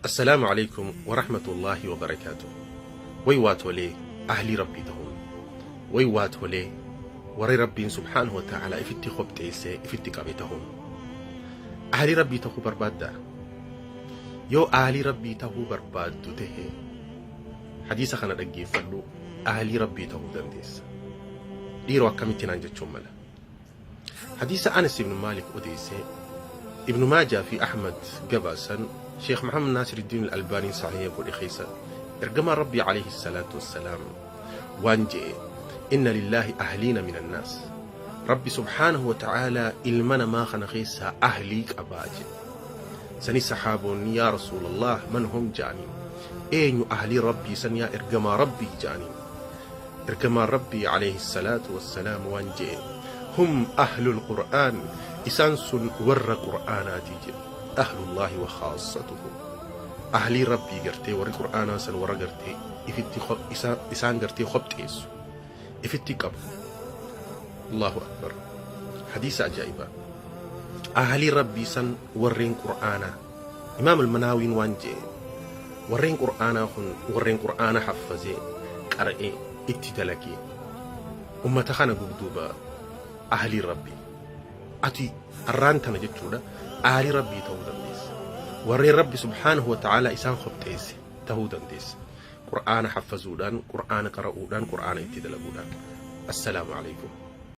Assalaamu Aleykum Warahmatullaahi Wabarakaatuh Way waa tolee Ahlii Rabbii tahuun Way waa tolee Warri Rabbiin Subhaanahu wa ta'aalaa ifitti kopxeessee ifitti qabe tahuun Ahlii Rabbii tahuu barbaaddaa? Yoo Ahlii Rabbii tahuu barbaaddu tahe Hadiisa kana dhaggeeffadhu Ahlii Rabbii tahuu dandeessa. Dhiiroo akkamitti naan jechuun mala. Hadiisa Anas ibn Maalik odeesse Ibn Maajaa fi Ahmad gabaasan Sheekh Muhammad Naasiruddin Al-Albaaniin sahiha godhe keessa ergamaan Rabbii alayhi salaatu wassalaam waan je'e inna lillaahi ahliina minan naas Rabbi subhaanahu wa ta'aalaa ilma namaa kana keessaa ahlii qabaa jedhe sani saxaaboonni yaa rasuulallah man hum ja'aniin eenyu ahlii Rabbii san yaa ergamaa Rabbii ja'aniin Ergamaan Rabbii aleyhi salaatu wassalaam waan je'e, Hum ahlul Qur'aan, isaan sun warra Qur'aanaati je'e. Ahlullaahi wa khaassatuhu. Ahlii Rabbii gartee warri Qur'aanaa san warra gartee ifitti isaan gartee khobxeessu, ifitti qabu. Allahu Akbar. Hadiisa ajaa'ibaa. Ahlii Rabbii san warreen Qur'aanaa. Imaam Al-Manaawiin waan je'e, Warreen Qur'aanaa kun warreen Qur'aana haffazee, qara'ee, itti dalagee. Ummata kana gubduuba Ahliin Rabbii. Ati arraan tana jechuudha Ahlii Rabbii ta'uu dandeessa. Warreen Rabbi subhaanahu wa ta'aalaa isaan khobxeesse ta'uu dandeessa. Qur'aana haffazuudhaan, Qur'aana qara'uudhaan, Qur'aana itti dalaguudhaan. Assalaamu Aleykum.